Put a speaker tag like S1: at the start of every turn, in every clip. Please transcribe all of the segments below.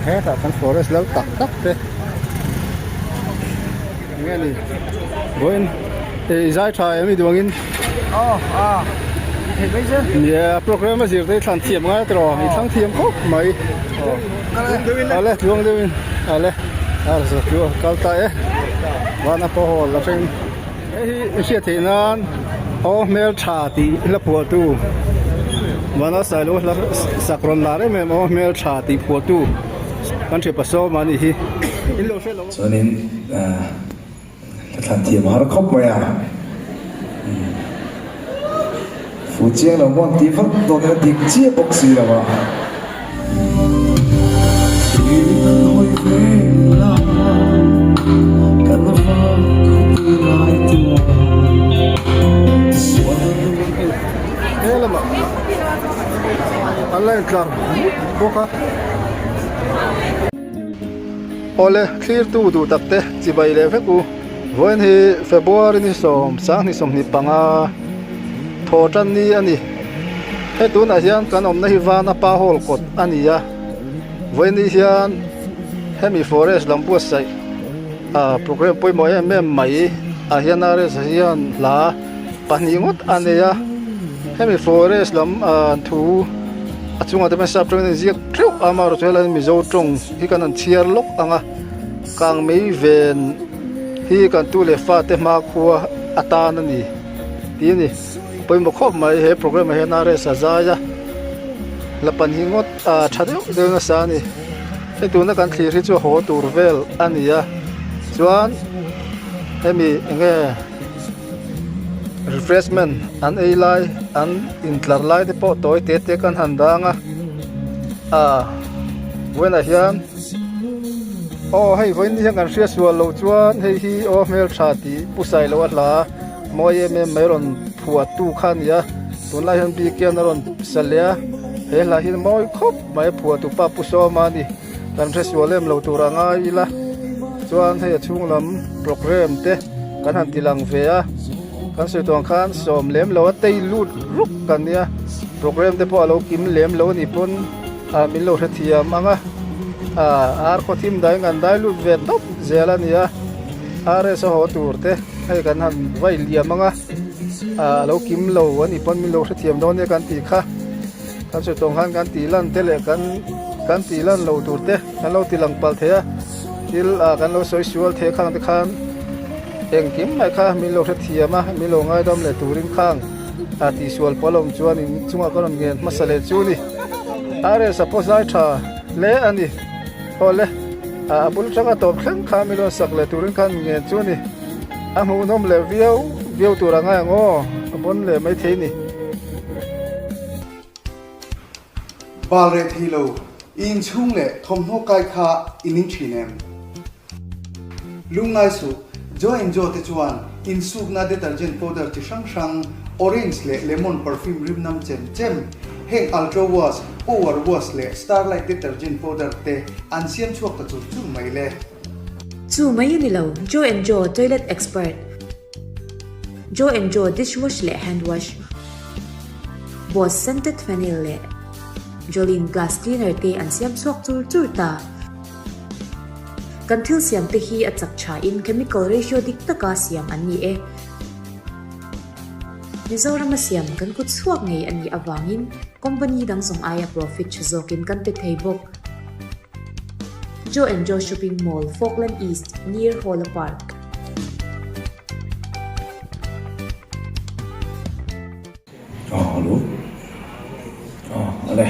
S1: Hetah kan forest lo tak tak te enge ni vawiin i zai tha em i duh angin
S2: aw a i thei mai che
S1: nia program a zir te i thlan thiam ngai tawh i thlang thiam khawp mai ale tluang deuhin ale a za chu kal ta e vana pawh haw la thleng hei hi i hriat theih nan aw hmel tha tih hla phuahtu vana sailo hla sak rawn lar em em aw hmel tha tih phuahtu kan thian pasawm a nih hi in lo hre lo
S3: chuanin Ka thlan thiam har khawp mai a. Fu chiang lo maw an tih vak dawn ila dik chiah bawk si lo a.
S1: He lamah an la intlar bawk a. Awle thlirtu duh tak te chibai leh vek u. Vawiin hi February ni sawm sanghnih 25 thaw tan ni a ni. Hei tunah hian kan awmna hi Vana pa hall kawt a ni a. Vawiin ni hian hemi forest lam buatsaih ah program pawimawh em em mai ah hian RS hian hla pahnih ngawt a nei a. Hemi forest lam ah thu a chungah te pawh sap tawngin a inziak theuh a amaherawhchu helai Mizo tawng hi kan han chhiar lawk ang a kang mei ven hi kan tu leh fate hmakhua atan a ni tih a ni pawimawh khawp mai he program ah hian RS a zai a la pan hi ngawt ah tha deuh deuh nasa a ni hei tuna kan thlir hi chu haw tur vel a ni a chuan hemi eng nge. Refreshment an ei lai an intlar lai te pawh tawi te te kan han dang a ah vawiinah hian aw hei vawiin ni hian kan hriat sual loh chuan hei hi aw hmeltha tih pu sailo a hla mawi em em mai rawn phuah tu kha a ni a tunlai hian bik hian a rawn sa leh a he hla hi mawi khawp mai a phuah tu pa pu sawma a ni kan hre sual em lo tur a ngai ila chuan hei a chhung lam program te. Kan han ti lang ve a, kan sawi tawh ang khan sawm lem lo a tei lut ruk kan nia, program te pawh a lo kim lem lo a nih pawn ah min lo hrethiam ang a, ah ar khaw thim dai kan dai lut ve tawp zel a ni a, RS a haw tur te hei kan han vai liam ang a, ah a lo kim lo a nih pawn min lo hrethiam dawn nia kan tih kha, kan sawi tawh ang khan kan tih lan te leh kan kan tih lan lo tur te kan lo ti lang palh thei a. Thil ah kan lo sawi sual thei khang te khan engkim mai kha min lo hrethiam a, min lo ngaidam leh turin khang a tihsual pawl awm chuan in chungah ka rawn ngen hmasa leh chu ni. RS a pawh zai tha hle a ni. Awle a bul tanga tawp thleng kha min rawn sak leh turin khan ngen chu ni. A hmuhnawm leh viau viau tur a ngai ang aw, a pawn leh maithei ni.
S4: Bal reh thei lo, i inchhung leh thawmhnaw kai kha i ning thin em? Lungngai suh, Joe and Joe te chuan insukna detergent powder chi hrang hrang, orange leh lemon perfume rim nam chem chem, heng Ultra Wash, Power Wash leh Starlight detergent powder te an siam chhuak ta chur chur mai le.
S5: Chu mai a ni lo, Joe and Joe toilet expert. Joe and Joe dishwash leh hand wash, Boss scented phenyl leh Jolene glass cleaner te an siam chhuak chur chur ta. Kan thil siam te hi a chak tha in chemical ratio dik taka siam an ni e. Mizorama siam kan kut chhuak ngei a nih avangin company dang zawng aia profit tha zawkin kan pe thei bawk. Joe and Joe Shopping Mall, Falkland East, near Hawla Park.
S3: Aw hello aw ale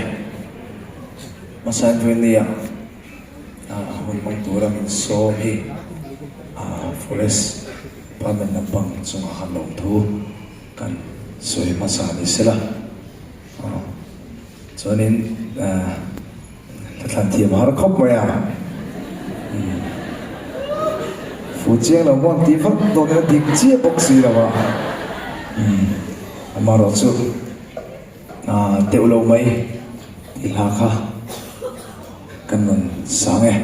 S3: hmasa in nia a hun hmang tura min sawm hi ah forest department lampang chungah khan lawmthu kan sawi hmasa ni sela aw chuanin ah. Ka thlan thiam har khawp mai a. Fu chiang lo maw an tih vak dawn ila dik chiah bawk si lo a. Amaherawh chu deuh lo mai tih hla kha kan rawn sang e.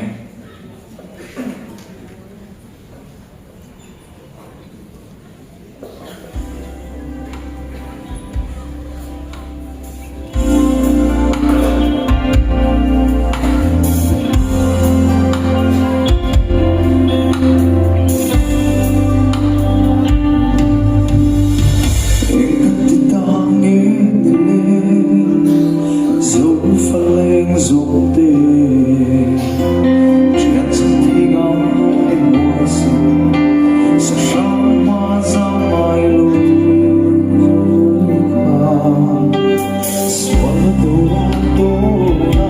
S3: zawk te Thian chhan thei ngai mawi sa Sa hrang hma zam ngai lo kha Sual na do la dawn a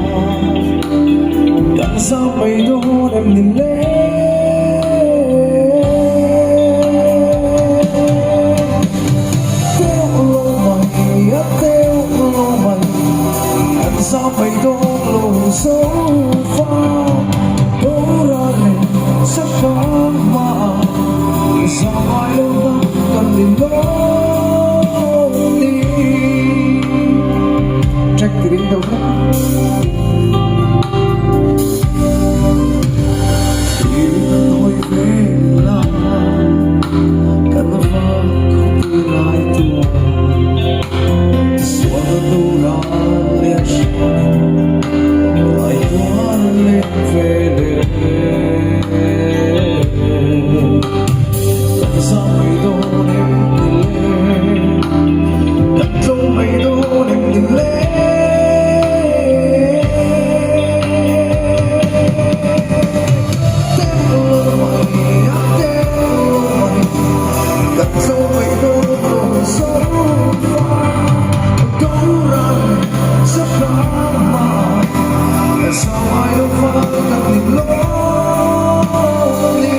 S3: Kan zam mai dawn em ni le Teuh lo mai a teuh lo mai Kan zam mai dawn lo zo fa Dora leh Safan hmaah Zam ngai lo na kan ni lo ni. Track ti ring deuh hlek. Thil kan hawi vel a, kan va khawpui lai tua. Sualna tura leh hriain ngaihtuah leh ve leh. Kan zam mai dawn em ni le? Kan tlo mai dawn em ni le? Teuh lo mai a teuh lo mai Kan tlo mai dawn lo zo fa Doral Safran mai Zau ngai lo fa kan nim lo ni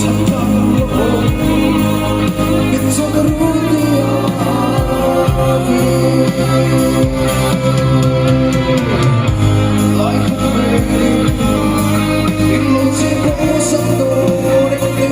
S3: Chhan ta kan lo Mit chuan ka ru ti a vi Lai khat reng in lo che bo sak dawn em ni.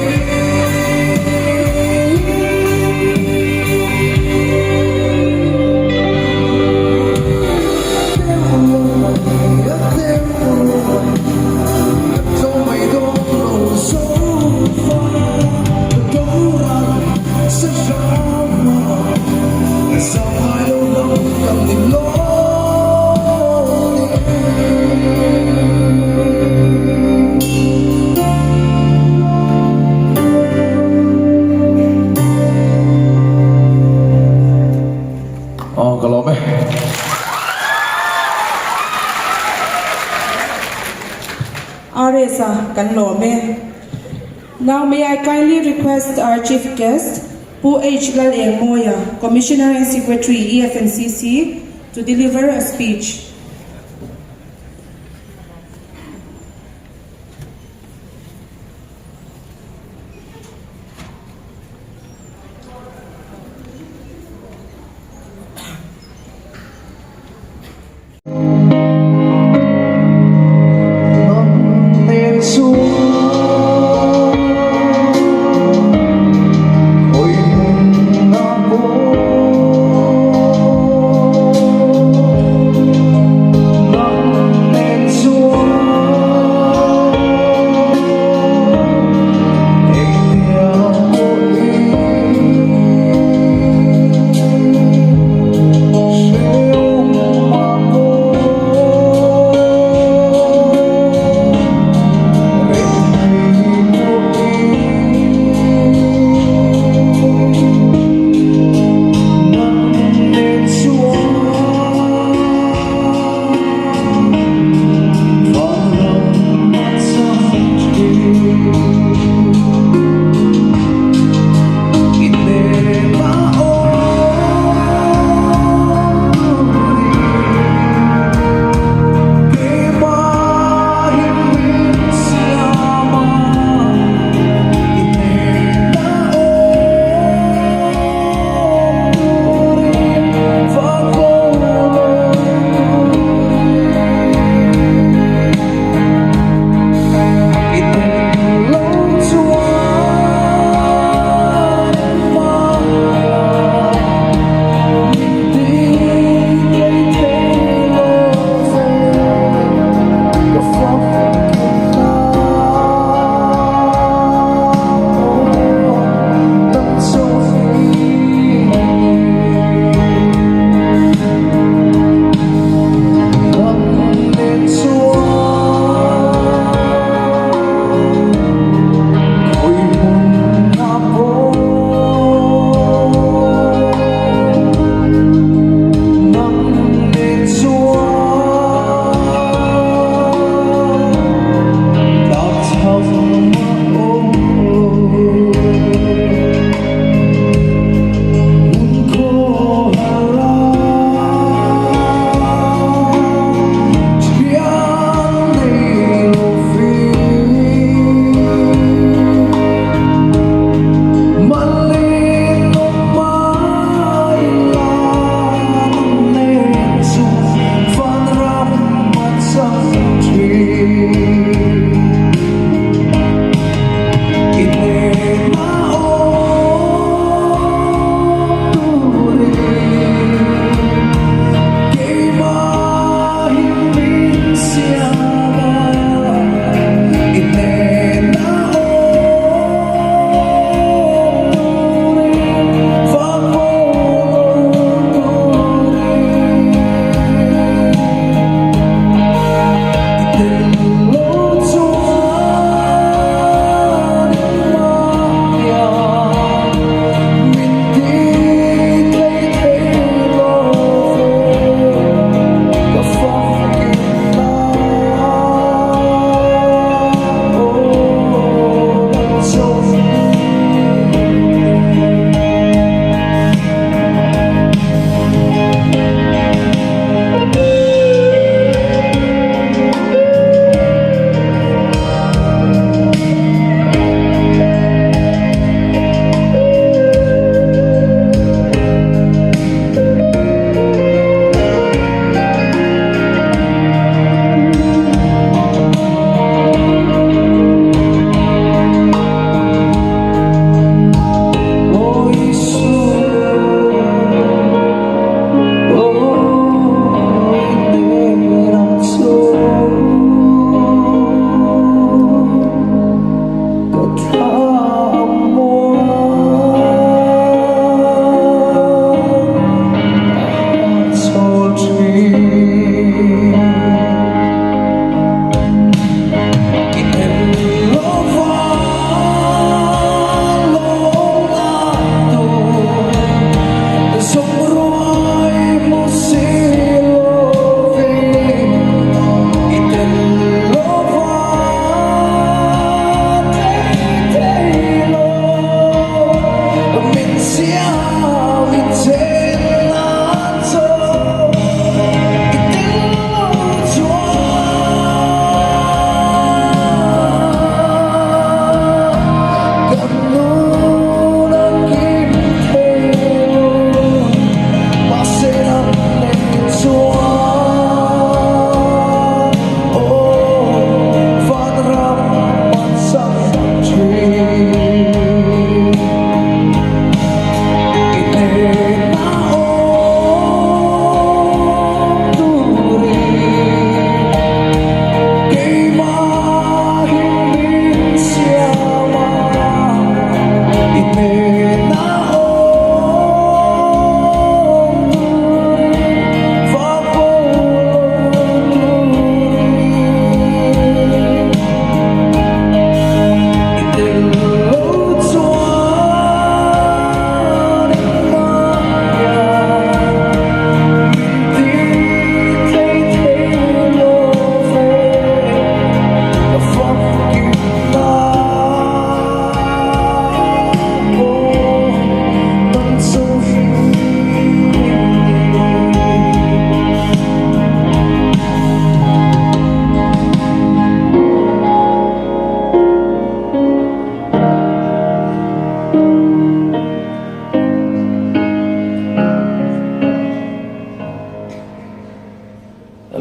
S3: Aw ka lawm e.
S6: RS-a kan lawm e. Now may I kindly request our Chief Guest, Pu H. Lalengmawia, Commissioner and Secretary, EFNCC, to deliver a speech.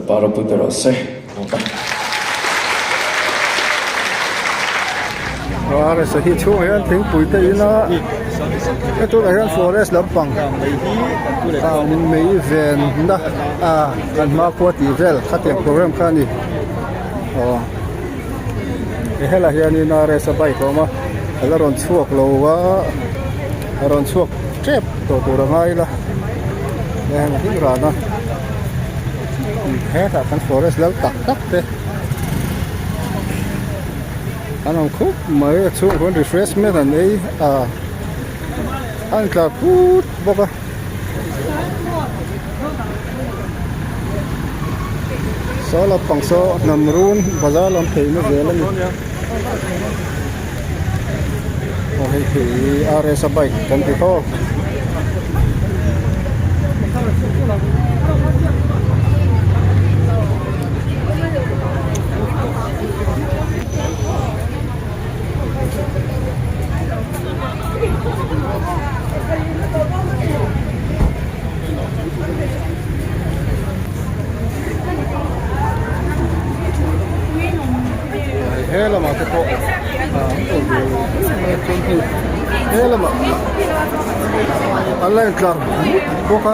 S3: Lalpa ropui ber rawh se.
S1: Forest hi chhungah hian thingpui te in a he tunah hian forest lampang ah mei venna ah kan hma khua tih vel khatiang program kha a ni aw helaiah hianin RS a bike a awm a a la rawn chhuak lo a a rawn chhuak tep tawh tur a ngai ila heng a hlim ran a hetah kan forest lal tak tak te an awm khup mai a chhungah khuan refreshment an ei a a intlar phut bawk a. Saw lampang saw hnam run bazar lam pheina zel a ni. Aw hei hi RS a bike kan ti tawk. He lamah te pawh he lamah an la intlar bawk a.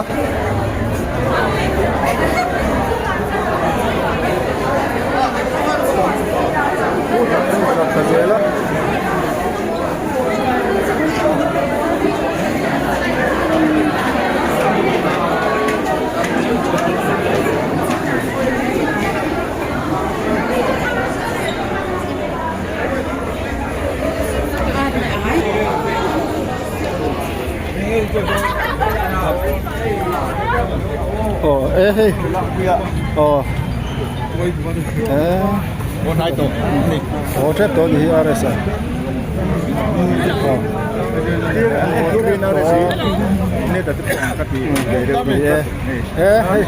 S1: Intlar thla zel a. Aw e hei aw e aw tep tawh a ni hi RS a aw e hei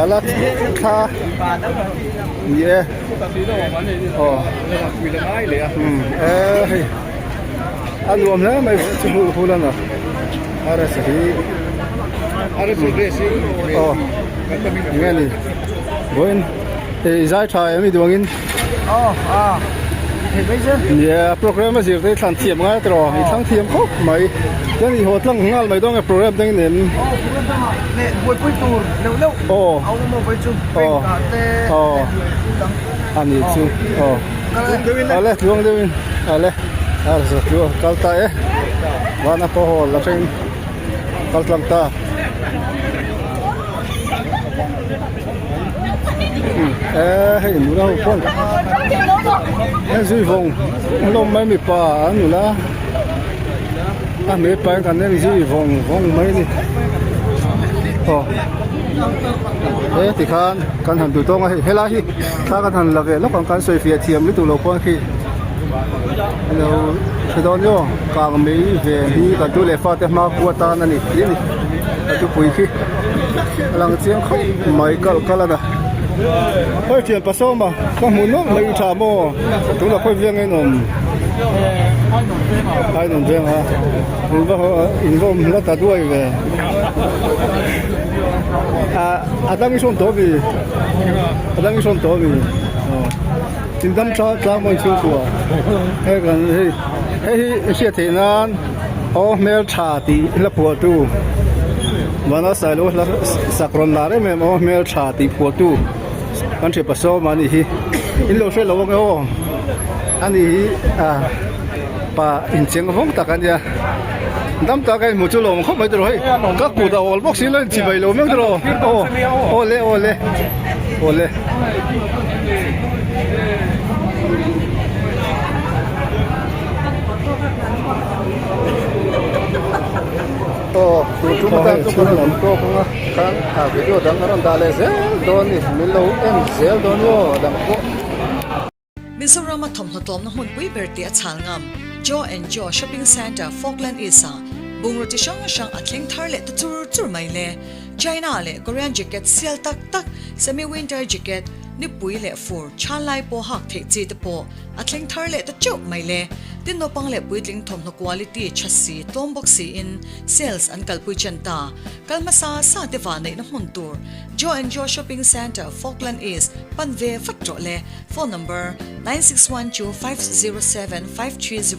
S1: ala thla ni e aw e hei a nuam hle mai chu hul hul a na RS hi aw enge ni vawiin hei zai tha em i duangin nia program a zir te hi thlan thiam ngai tawh i thlang thiam khawp mai chuan i haw tlang nghal mai dawn nge program te nen aw aw aw a ni chu aw ale tluang deuhin ale a tluang kal ta e vana pawh haw la thleng kal tlang ta e hei nula ho pawn he zui vawng hlawm mai mipa a nula a hmeipa in kan en zui vawng vawng mai a ni aw he tikhan kan han duh tawng a hei helai hi thla kan han la ve lawk ang kan sawi fiah thiam lutuk lo pawn khi alo hre dawn emaw kang mai ve hi kan tu leh fate hma kua tan a ni tih a ni a thupui khi a lang chiang khawp mai kalh kalh a na hei thian pasawma ka hmu nuam mai tha maw tunah khawi veng in awm ainawn veng a in va in va awm hla ta duai ve a a dang i sawn tawh mi a dang i sawn tawh mi in dam tha tlang maw in chhungkua hei kan hei hei hi i hriat theih nan aw hmel tha tih hla phuahtu vana sailo hla sak rawn lar em em aw hmel tha tih phuahtu kan hre pasawm a nih hi in lo hre lo ang e aw a ni hi ah pa incheng vawng tak a nia dam tak a inhmu chu lawm khawp mai tawh hei ka kut a awl bawk si lo inchibai lo mek tawh aw aw le aw le aw le. Aw tun tum atan chu kan rawn tawk ang a khan a video dang a rawn dah leh zel dawn a ni min lo en zel dawn aw dang pawh.
S7: Mizoram a thawmhnaw tlawmna hmunpui ber tih a chhal ngam Joe and Joe Shopping Centre Falkland East ah bungraw chi hrang hrang a thleng thar leh ta chur chur mai le. China leh Korean jacket sial tak tak, semi winter jacket, Nipui leh fur tha lai pawh hak theih chi te pawh a thleng thar leh ta teuh mai le. Tin naupang leh puitling thawmhnaw quality tha si tlawm bawk siin sales an kalpui chen ta. Kal hmasa sa te vah neihna hmun tur Joe and Joe Shopping Centre, Falkland East pan ve vat rawh le. Phone number, 9612507530.